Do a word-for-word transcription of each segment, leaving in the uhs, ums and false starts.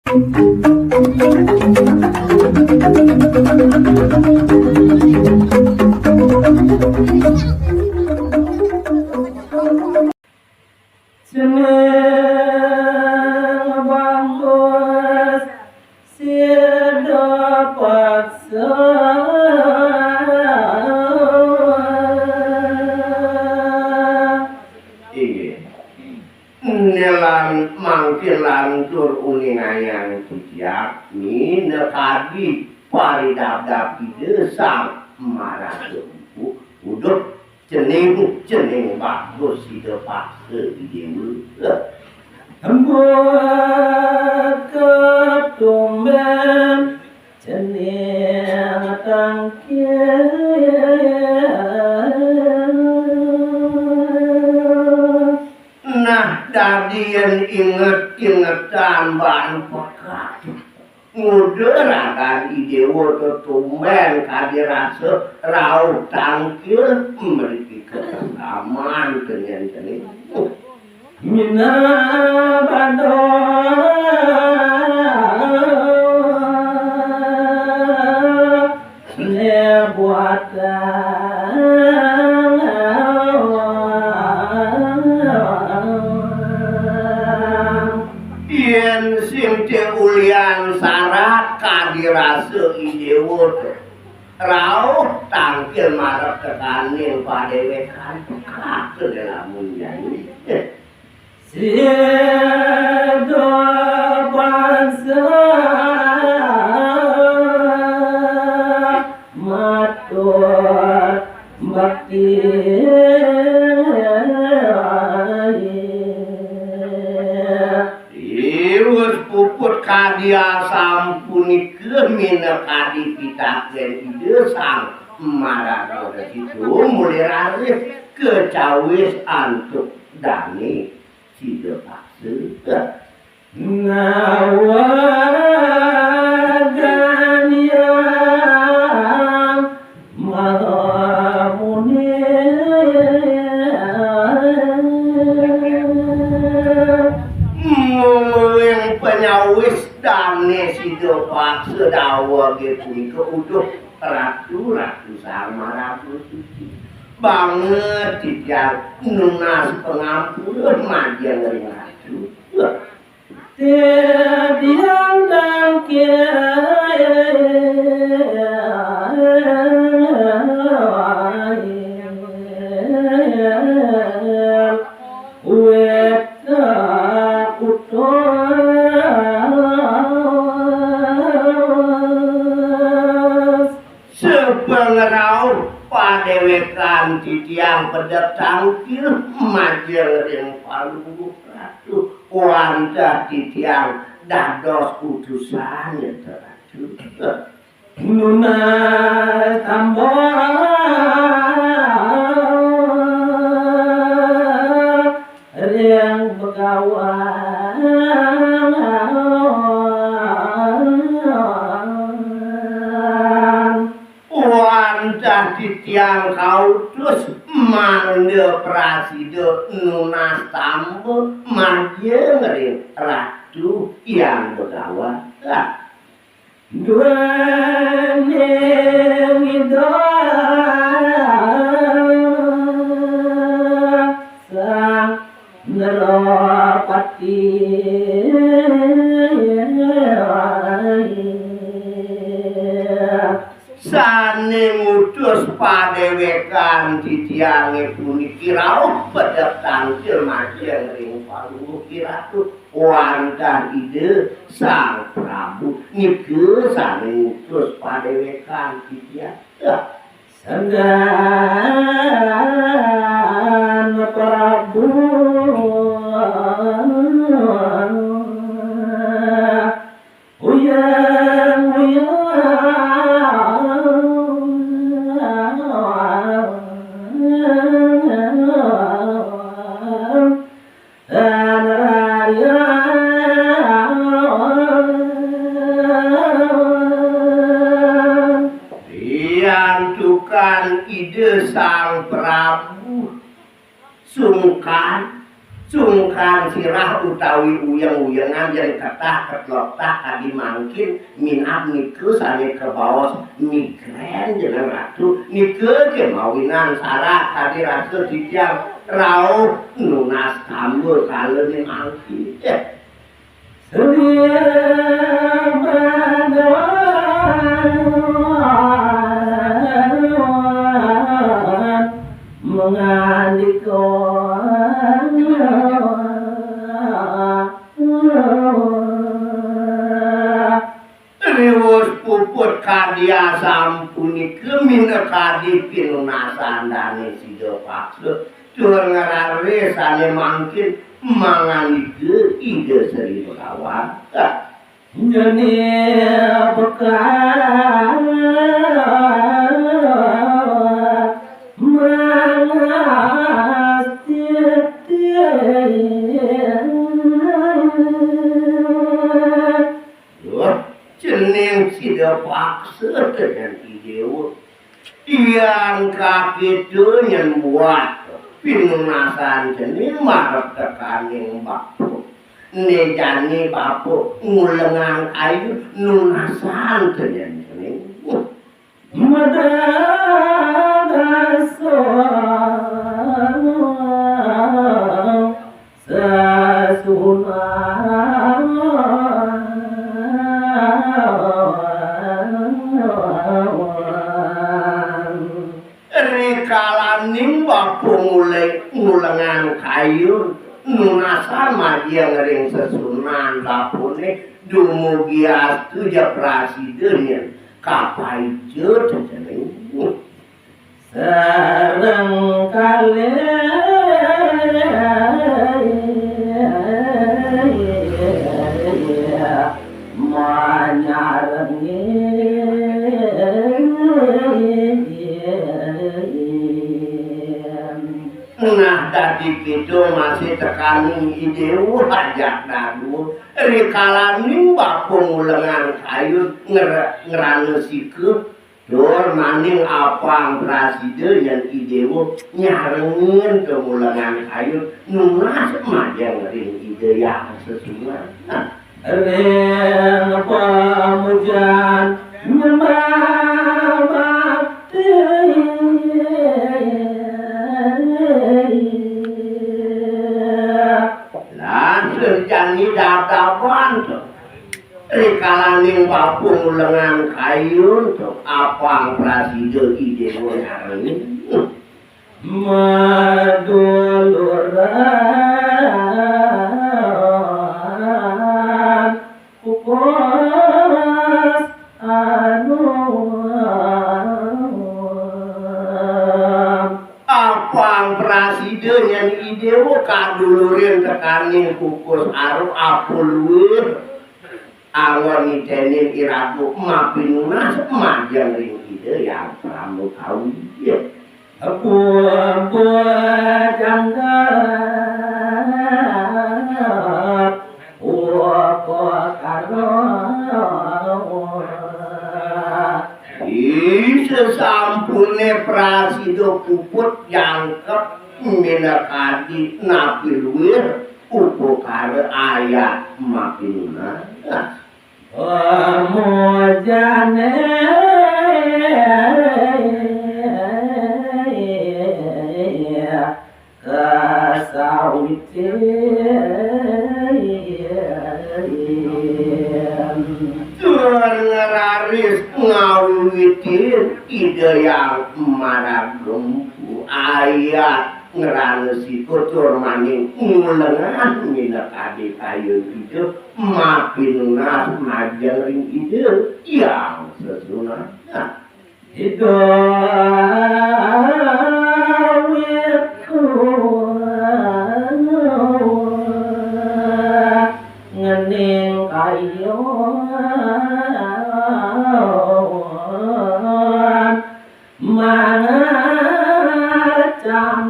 Jeneng bagus sida paksa. Inggih. Nelan mangkin lantur uningayang titiang minakadi paridabdab Ida Sang Maraga Empu. Uduh cening, cening bagus sida paksa di dewa. Empu ketumben cening tangkil. Nah, dadi yén inget-ingetan baan pekat. Nguda ragan I Déwa tetumbén kadi rasa rauh tangkil mriki kekesaman kenyan-kenyan. Minabada ne buatan. Yén sing té ulian sarat kadi rasa I Déwa té. Rauh tangkil marep tekaning padéwékan, kata lamun nyanyi. Sida bangsa matur bakti. Iwus puput kadi asampunika minakadi pitakén Ida Sang Maraga Resi, mulih raris kacawis antuk dané sida paksa. Ngawagan Hyang Maha Muni. Mungguing panyawis dané sida paksa dawege punika, uduh Ratu, Ratu Sang Maraga Suci. Banget titiang nunas pangampura majeng ring Ratu. Titiang tangkil wéta kutus. Sapangrauh padéwékan titiang pedek tangkil majeng ring Palungguh Ratu, wantah titiang dados utusan, ya, Ratu. Nunas tamba ring Begawan. Wantah titiang kautus mangda prasida nunas tamba majeng ring Ratu Hyang Begawan. Duaning Ida Sang Narapati. Sané ngutus padéwékan titiangé puniki rauh pedek tangkil majeng ring Palungguh Ratu. Wantah Ida Sang Prabu nika sané ngutus padéwékan titiang. Sanggan Prabu uyang-uyang. Riantukan Ida Sang Prabu sungkan, sungkan Tan sirah utawi uyeng-uyengan yén ketah ketlok tah kadi mangkin, minab nika sané kabaos migrén jeneng Ratu, nika kémawinan sarak kadi rasa titiang rauh nunas tamba kalané mangkin. Mengandika Riwus puput kadi asampunika minakadi pinunasan dané sida paksa tur ngraris sané mangkin mangandika Ida Sri Begawan. Nyeni bekal mangas titi. Duh, cening sida paksa dengan I Déwa. Yan kakéto nyén buat pinunasan cening marep tekaning bapa. Né jani bapa ngulengang kayu nunasan cening cening. Madagasa sasunawan. Rikalaning bapa mulai ngulengang kayu, nunasan majeng ring sesunan bapané, dumugi astu ja prasida nyén kapaica cening. Sareng kalih manyarengi. Nah, dadi kita masih tekaning I Déwa ajak dadua. Rikalaning bapa ngulengang kayu nger-, ngrana sika, tur maning apang prasida nyén I Déwa nyarengin ka ngulengang kayu nunas majeng ring Ida Hyang Sesunan. Nah, ring pamujan nyembah bakti. Lan sejani dadaban to. Rikalaning bapa ngulengang kayu to, apang prasida I Déwa nyarengin. Maduluran kukus anu. Apang prasida nyén I Déwa kadulurin tekaning kukus aru apa luir. Anggon nitenin iraga mapinunas majeng ring Ida Hyang Parama Kawi. Apa janggap upakara. Ih, sasampuné prasida puput jangkep minakadi napi luir upakara ayat mapinunas. Pamujane kasawitin. Tur ngraris ngawiwitin Ida Hyang Maraga Empu ayat ngrana sika tur maning ngulengan minakadi kayun Ida mapinunas majeng ring Ida Hyang Sesunan. Ida wiku ngening kayun mangarcan.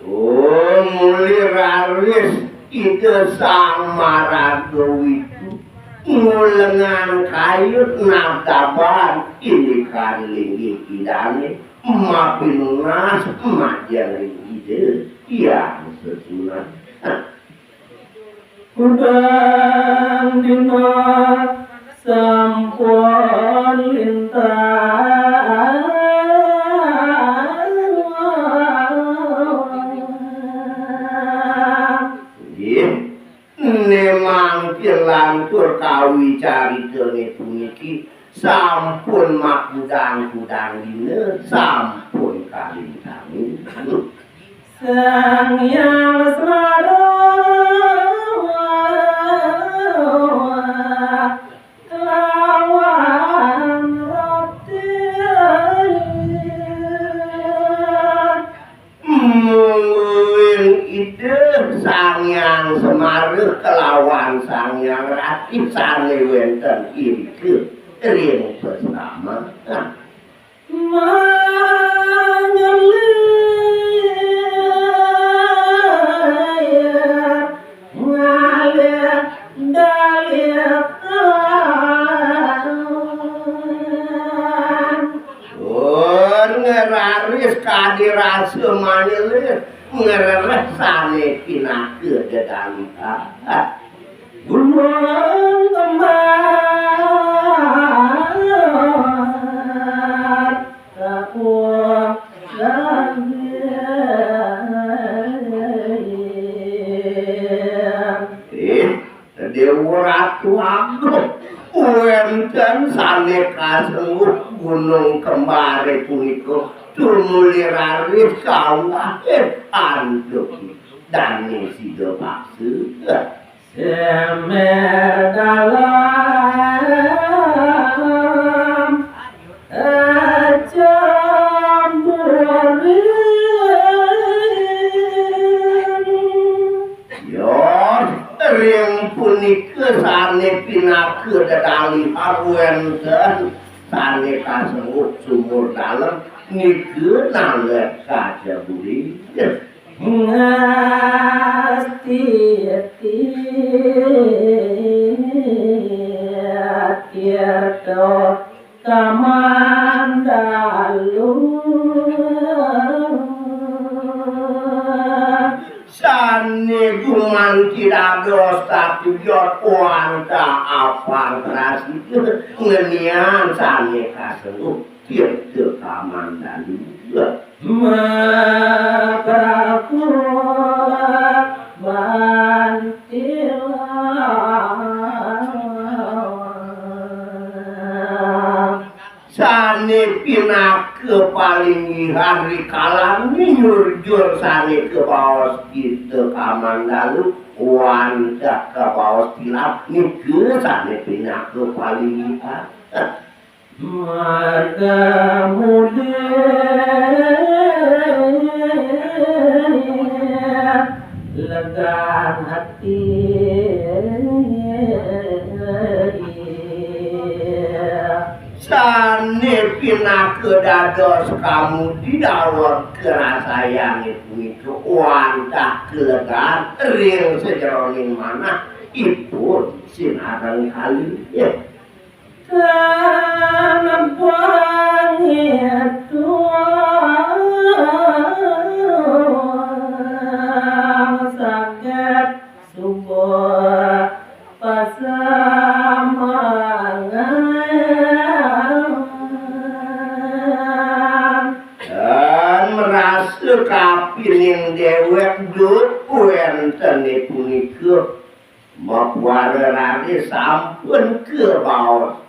Tumuli raris Ida Sang Maraga Wiku ngulengang kayun nabdaban indikan linggih Idane Mapinunas majeng ring Ida Hyang Sesuunan. Kudang dina sampun lintang. Nggih, ne mangkin lantur kawicaritane puniki sampun makudang-kudang dina, sampun kalintangin. Sang Hyang Semara lawan roti. Mungguing Ida Sang Hyang Semara kelawan Sang Hyang Ratih sane wenten irika ring pasaman. Manyelir ngalih dalih. Tur ngraris kadi rasa manyelir ngrereh sane pinaka dedalihan. Gunung Kembar kapuh langit. Eh, Dewa Ratu Agung, wenten sane kasengguh Gunung Kembare punika tumuli raris kawahin antuk dane sida paksa. Semer dalam campuring. Ya, ring punika sane pinaka dedalihan wenten sane kasengguh sumur dalem nika nalek kaca buri. Ngastiti tirta kamandalu. Sane gumanti dados tatujot wantah apang prasida ngenian sane kasengguh tirta kamandalu. Mapraku bantilan. Sane pinaka palinggihan rikalane nyurjur sane kabaos tirta kamandalu wantah kabaos tilam nika sane pinaka palinggihan. Marga mudi legan ati. Sane pinaka dados kamudi daweg karasayane punika wantah kalegan ring sajeroning manah ipun sinareng kalih. Tan pangitung saget suba pasamangan. Dan merasa kapining dewek duk wentene punika mapuara raris sampun kabaos